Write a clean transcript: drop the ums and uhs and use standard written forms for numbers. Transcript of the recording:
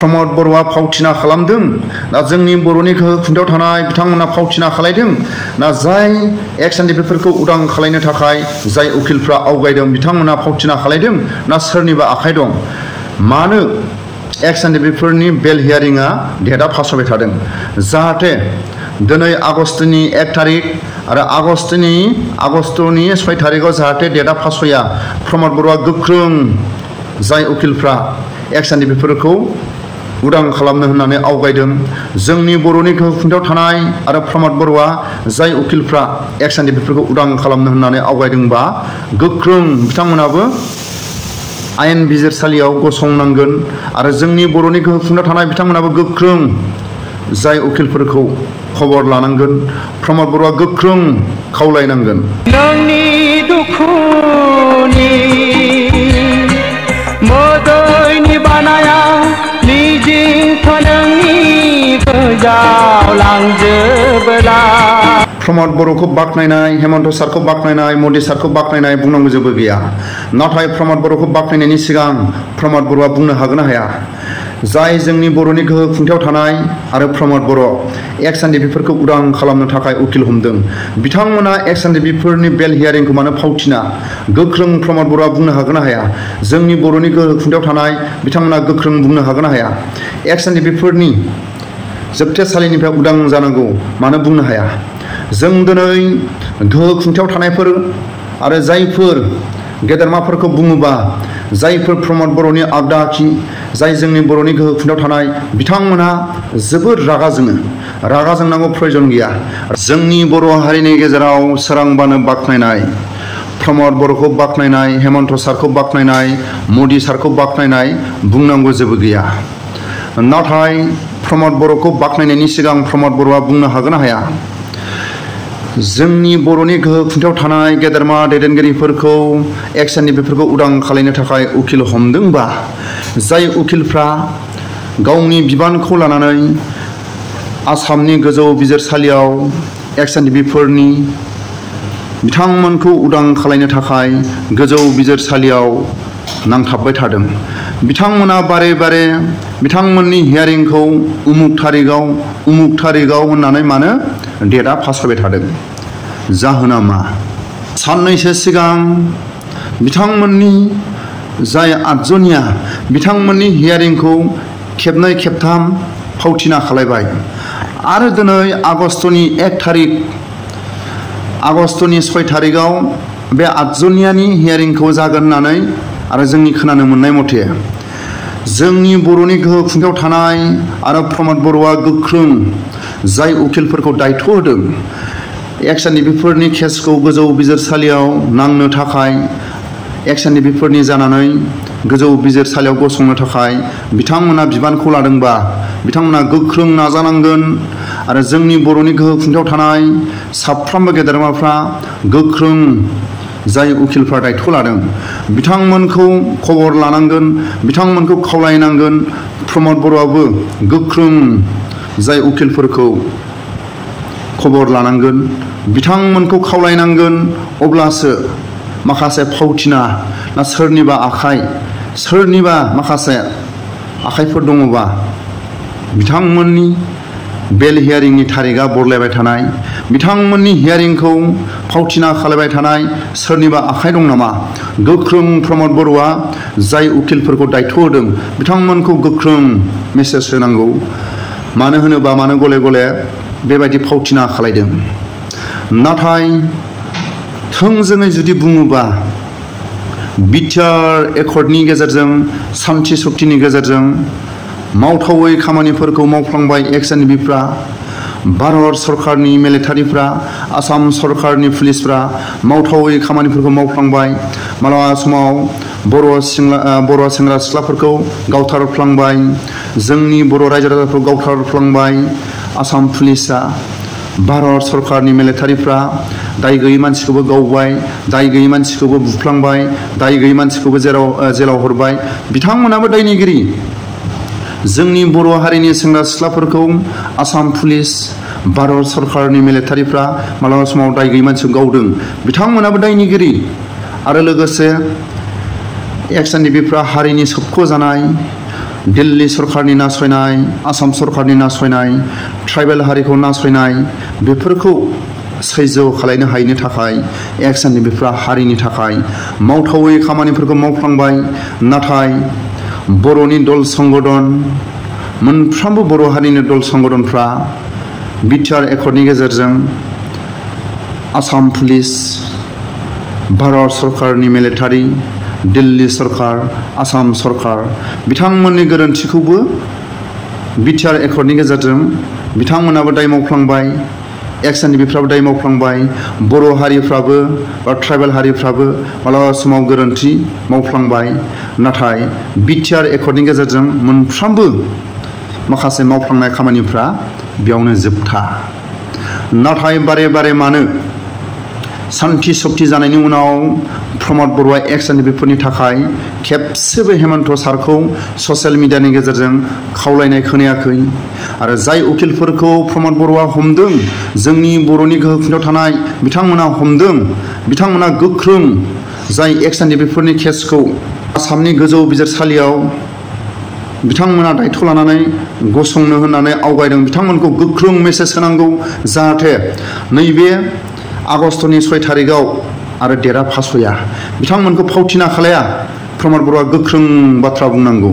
प्रमद बर'आ फावथिना खालामदों ना जोंनि बर'नि गोहो खुंथायाव थानाय बिथांमोना फावथिना खालायदों ना जाय एक्स एन्ड उदां खालायनो थाखाय जाय उकिलफ्रा आवगायदों बिथांमोना फावथिना खालायदों ना सोरनिबा आखाइ दं मानो एक्स एन्ड बेल हियारिंआ डेटआ फासयबाय थादों जाहाथे दिनै आगस्टनि 1 तारिख आरो आगस्टनि 6 तारिखआव जाहाथे डेटआ फासया प्रमद बर'आ गोख्रों जाय उकिलफ्रा एक्स एन्ड उदां खालामनो होननानै आवगायदों जोंनि बर'नि गोहो खुंथायाव थानाय आरो प्रमद बर'आ जाय उकिलफ्रा एक्स एन्ड उदां खालामनो होननानै आवगायदोंबा गोख्रों बिथांमोनाबो आयेन बिजिरसालियाव गसंनांगोन आरो जोंनि बर'नि गोहो खुंथायाव थानाय बिथांमोनाबो गोख्रों जाय उकिलफोरखौ खबर लानांगोन प्रमद बर'आ गोख्रों खावलायनांगोन नोंनि दुखुनि मोदैनि बानाया प्रमद बर'खौ बाख्नायनाय हेमन्त सारखौ बाख्नायनाय मोदी सारखौ बाख्नायनाय बुंनांगौ जेबो गैया नाथाय प्रमद बर'खौ बाख्नायनायनि सिगां प्रमद बर'आ बुंनो हागोन ना हाया जाय जोंनि बर'नि गोहो खुंथायाव थानाय आरो प्रमद बर' एक्स एन्ड उदां खालामनो थाखाय उकिल हमदों बिथांमोना एक्स एन्ड बेल हियारिंखौ मानो फावथिना गोख्रों प्रमद बर'आ बुंनो हागोन ना हाया जोंनि बर'नि गोहो खुंथायाव थानाय बिथांमोना गोख्रों बुंनो हागोन ना हाया एक्स एन्ड जोबथेसालिनिफ्राय उदां जानांगौ मानो बुंनो हाया जों दिनै गोहो खुंथायाव थानायफोर आरो जायफोर गेदेरमाफोरखौ बुङोबा जायफोर प्रमद बर'नि आगदा आखि जाय जोंनि बर'नि गोहो खुंथायाव थानाय बिथांमोना जोबोद रागा जोंनांगौ प्रयोजन गैया जोंनि बर' हारिनि गेजेराव सोरांबानो बाख्नायनाय प्रमद बर'खौ बाख्नायनाय हेमन्त सारखौ बाख्नायनाय मोदी सारखौ बाख्नायनाय बुंनांगौ जेबो गैया नाथाय प्रमद बर'खौ बाख्नायनायनि सिगां प्रमद बर'आ बुंनो हागोन ना हाया जोंनि बर'नि गोहो खुंथायाव थानाय गेदेरमा दैदेनगिरिफोरखौ एक्स एन्ड उदां खालामनो थाखाय उकिल हमदोंबा जाय उकिलफ्रा गावनि बिबानखौ लानानै आसामनि गोजौ बिजिरसालियाव एक्स एन्ड बिथांमोनखौ उदां खालामनो थाखाय गोजौ बिजिरसालियाव नांथाबबाय थादों बिथांमोना बारे बारे बिथांमोननि हियारिंखौ उमुक थारिखआव होननानै मानो डेटआ फासयबाय थादों जाहोना मा साननैसो सिगां बिथांमोननि जाय आठजनिया बिथांमोननि हियारिंखौ खेबनै खेबथाम फावथिना खालायबाय आरो दिनै आगस्टनि 1 तारिख आगस्टनि 6 तारिखआव बे आठजनियानि हियारिंखौ जागोन होननानै आरो जोंनि खोनानो मोननाय मथे जोंनि बर'नि गोहो खुंथायाव थानाय आरो प्रमद बर'आ गोख्रों जाय उकिलफोरखौ दायथ' होदों एक्स एन्ड केसखौ गोजौ बिजिरसालियाव नांनो थाखाय एक्स एन्ड जानानै गोजौ बिजिरसालियाव गसंनो थाखाय बिथांमोना बिबानखौ लादोंबा बिथांमोना गोख्रों नाजानांगोन आरो जोंनि बर'नि गोहो खुंथायाव थानाय साफ्रोमबो गेदेरमाफ्रा गोख्रों जाय उकिलफ्रा दायथ' लादों बिथांमोनखौ खबर लानांगोन बिथांमोनखौ खावलायनांगोन प्रमद बर'आबो गोख्रों जाय उकिलफोरखौ खबर लानांगोन बिथांमोनखौ खावलायनांगोन अब्लासो माखासे फावथिना ना सोरनिबा माखासे आखाइफोर दङबा बिथांमोननि बेल हियारिंनि तारिखआ बदलायबाय थानाय बिथांमोननि हियारिंखौ फावथिना खालामबाय थानाय सोरनिबा आखाइ दं नामा गोख्रों प्रमद बर'आ जाय उकिलफोरखौ दायथ' होदों बिथांमोनखौ गोख्रों मेसेज होनांगौ मानो होनोबा मानो गले गले बेबायदि फावथिना खालायदों नाथाय थोंजोङै जुदि बुङोबा बिटिआर एकर्डनि गेजेरजों सान्थि सक्तिनि गेजेरजों मावथावै खामानिफोरखौ मावफ्लांबाय एक्स एन्ड भारत सरकारनि मिलिटारिफ्रा आसाम सरकारनि पुलिसफ्रा मावथावै खामानिफोरखौ मावफ्लांबाय मालाबा समाव बर' सेंग्रा सिख्लाफोरखौ गावथारफ्लांबाय जोंनि बर' रायजो राजाफोरखौ गावथारफ्लांबाय आसाम पुलिसा भारत सरकारनि मिलिटारिफ्रा दाय गैयै मानसिखौबो गावबाय दाय गैयै मानसिखौबो बुफ्लांबाय दाय गैयै मानसिखौबो जेलाव हरबाय बिथांमोनाबो दायनिगिरि जोंनि बर' हारिनि सेंग्रा सिख्लाफोरखौ आसाम पुलिस भारत सरकारनि मिलिटारिफ्रा मालाबा समाव दाय गैयै मानसिखौ गावदों बिथांमोनाबो दायनिगिरि आरो लोगोसे एक्स एन्ड हारिनि सोबख' जानाय दिल्ली सरकारनि नासयनाय, आसाम सरकारनि नासयनाय, ट्राइबेल हारिखौ नासयनाय बेफोरखौ सैज्य खालामनो हायैनि थाखाय एक्सननि बेफोर हारिनि थाखाय मावथावै खामानिफोरखौ मावफ्लांबाय। नाथाय बर'नि दल संगठन मोनफ्रोमबो बर' हारिनि दल संगठनफ्रा बिटिआर एकर्डनि गेजेरजों आसाम पुलिस, भारत सरकारनि मिलिटारि, दिल्ली सरकार, आसाम सरकार बिथांमोननि गोरोन्थिखौबो बिटिआर एकर्डनि गेजेरजों बिथांमोनाबो दाय मावफ्लांबाय। एक्सननि बेफ्राबो दाय मावफ्लांबाय। बर' हारिफ्राबो बा ट्राइबेल हारिफ्राबो मालाबा समाव गोरोन्थि मावफ्लांबाय। नाथाय बिटिआर एकर्डनि गेजेरजों मोनफ्रोमबो माखासे मावफ्लांनाय खामानिफ्रा बेयावनो जोबथा। नाथाय बारे बारे मानो सान्थि सक्ति जानायनि उनाव प्रमद बर'आ एक्सननि बेफोरनि थाखाय खेबसेबो हेमन्त सारखौ ससियेल मिडियानि गेजेरजों खावलायनाय खोनायाखै? आरो जाय उकिलफोरखौ प्रमद बर'आ हमदों, जोंनि बर'नि गोहो खुंथायाव थानाय बिथांमोना हमदों, बिथांमोना गोख्रों जाय एक्सननि बेफोरनि केसखौ आसामनि गोजौ बिजिरसालियाव बिथांमोना दायथ' लानानै गसंनो होननानै आवगायदों, बिथांमोनखौ गोख्रों मेसेज होनांगौ जाहाथे नैबे आगष्टनि 6 तारिखआव आरो डेटआ फासया, बिथांमोनखौ फावथिना खालाया। प्रमद बर'आ गोख्रों बाथ्रा बुंनांगौ।